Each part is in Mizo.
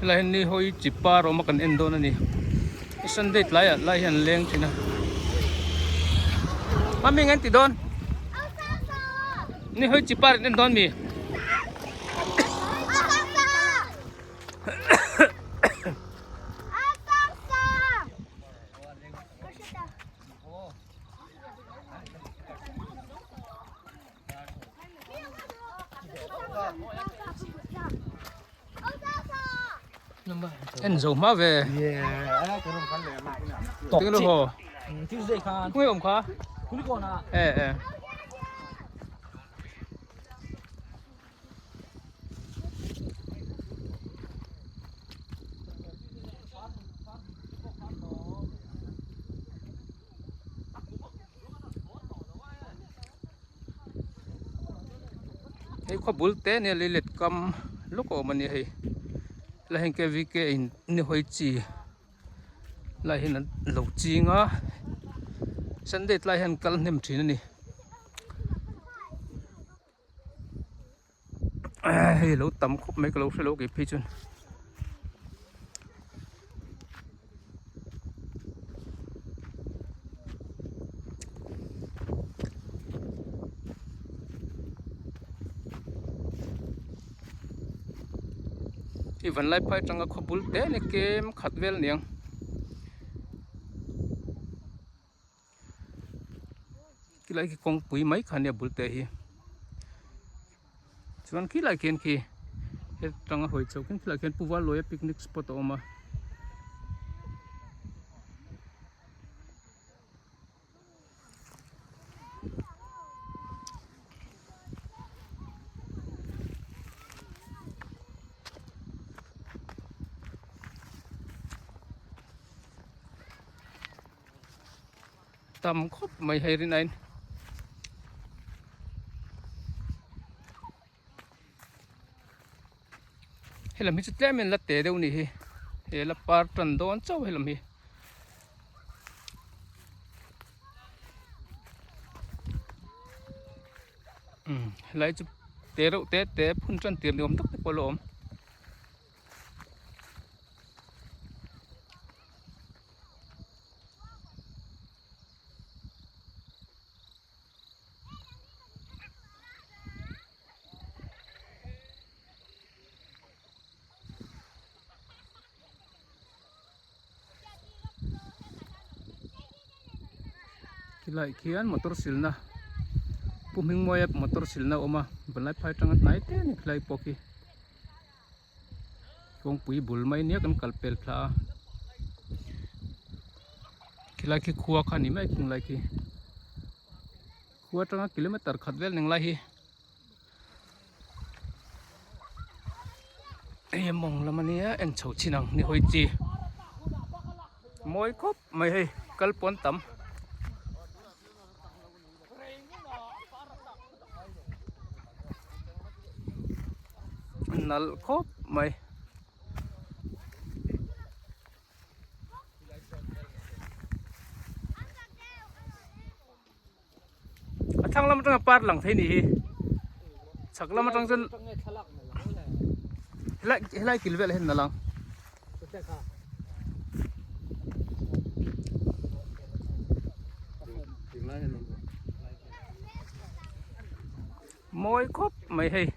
Helai hian ni hawi chi par awm a kan en dawn a ni. Sunday tlaiah lai hian an leng thin a. Mami nge an ti dawn? Ni hawi chi par an en dawn mi? En zo hma ve Tinglo ho Khawnge awm kha E e Hei khaw bul te nia leilet kam lawk a awm a ni hei la heng kvk in ni hawi chi lai hian an lo ching a sunday tlai hian kal hnem thin a ni hei lo tam khawp mai ka lo hre lo kei phei chuan. I van lai phai atanga khaw bul te ni kem khat vel aniang. Khilai khi kawngpui mai kha ania bul te hi chuan khilai khian khi hetanga hawi chho khian khilai khian Pu Valluaia picnic spot a awm a. Tam khawp mai hei rin ain. Helam hi chu tlem in la te deuh ni hi he la par tan dawn chauh helam hi. Umm helai chu te reuh te te phun tan tir ni awm tak te pawh a la awm. Khilai khian motor silna Pu Hmingmawia motor silna a awm a vanlai phai atanga hnai te a ni khilai pawh khi. Kawngpui bul mai nia kan kal pel thla a khilai khi khua kha ni mai khing lai khi khua atanga kilometer khat vel ning lai hi hei a mawng lam ania en chho chin ang ni hawi chi mawi khawp mai hei kal pawn tam. Nalh khawp mai. A thlang lam atanga par lang thei ni hi. Chhak lam atang chuan helai helai kil vel hian a lang. Mawi khawp mai hei.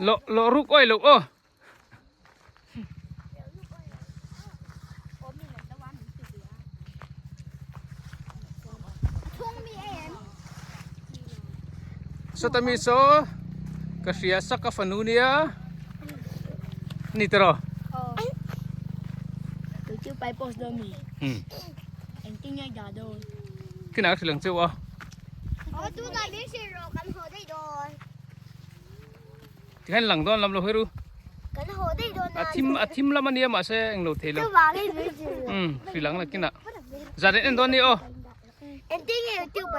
Lo lo ruk oi lo aw. Sawta mi saw ka hria sak a fanu nia ni tiraw. Kinah ka hrilh ang cheu a. Tikhan lang dawn lam lo hawi ru. A thim a thim lam ania mahse englo thei lo. Um hri lang nakinah. Zan en dawn ni aw.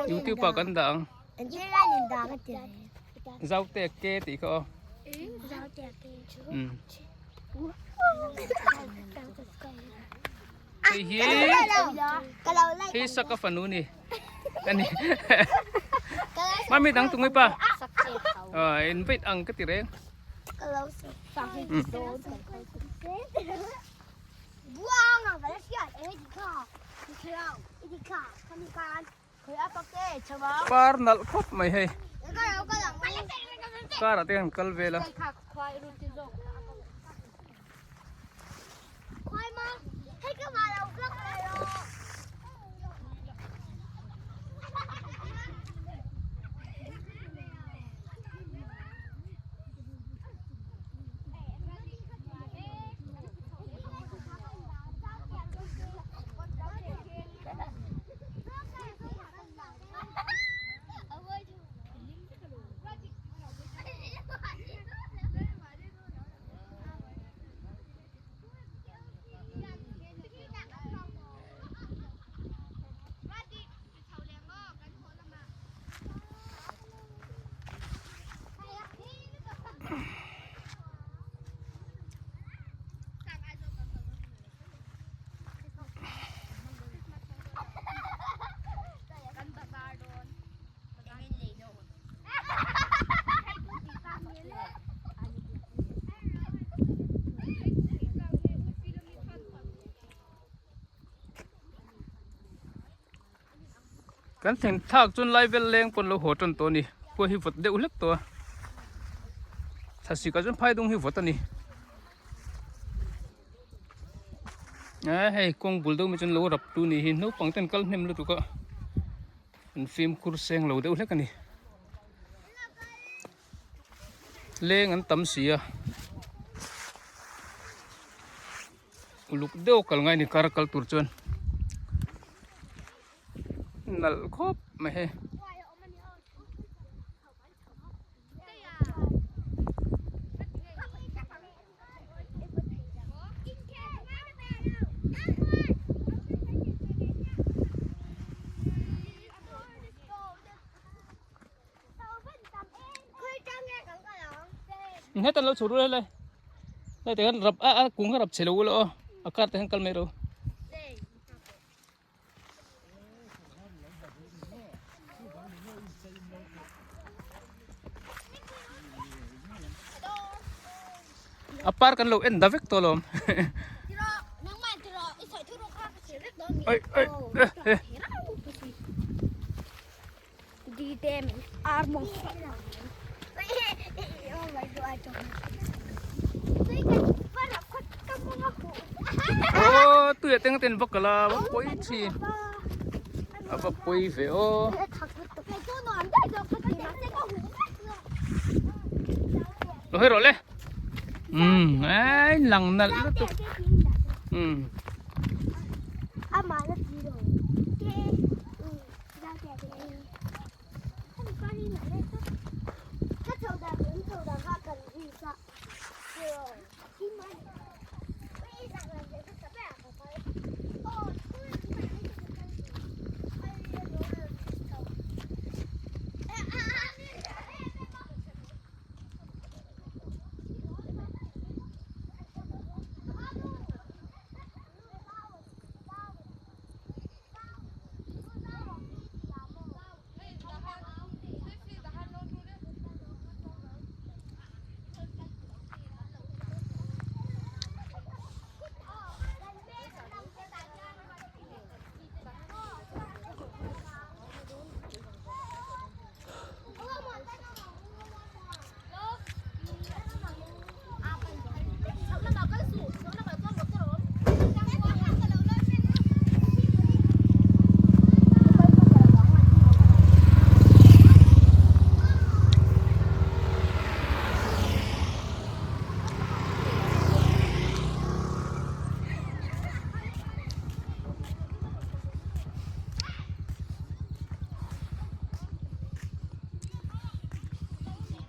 YouTube ah kan dah ang. Zaute ke tih kha aw. Um. Hei hi hei saka fanu ni ani mami dang tungui pa in wait ang ka ti reng par nalh khawp mai hei car ah te hian kal vel a. Kan thleng thlak chuan lai vel leng pawn lo haw tan tawh a ni khua hi vawt deuh hlek tawh a thlasik ah chuan phai dung hi vawt a ni eh hei kawng bul deuh mai chuan lo rap tu ni hi naupang ten kal hnem lutuk a an fimkhur seng lo deuh hlek a ni leng an tam si a uluk deuh kal ngai a ni car kal tur chuan nalh khawp mai hei. Hetan lo chho ru helai lai te khan rap a a kung kha rap chhe lo ula aw a kar te khan kal mai ro. A par kan lo en da vek tawh alawm. Ai ai eh eh. Aw tuia teng ten va kal a va pawi thin a va pawi ve aw. Lo hawi rawh le umm ai lang nalh lutuk umm.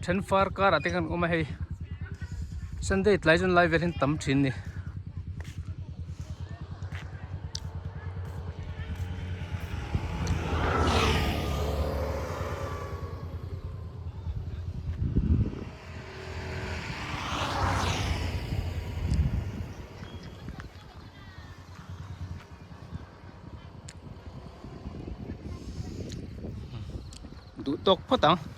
Then far karah te khan awm a hei Sunday tlai chuan lai vel hian tam thin a ni. Duh tawk phawt ang.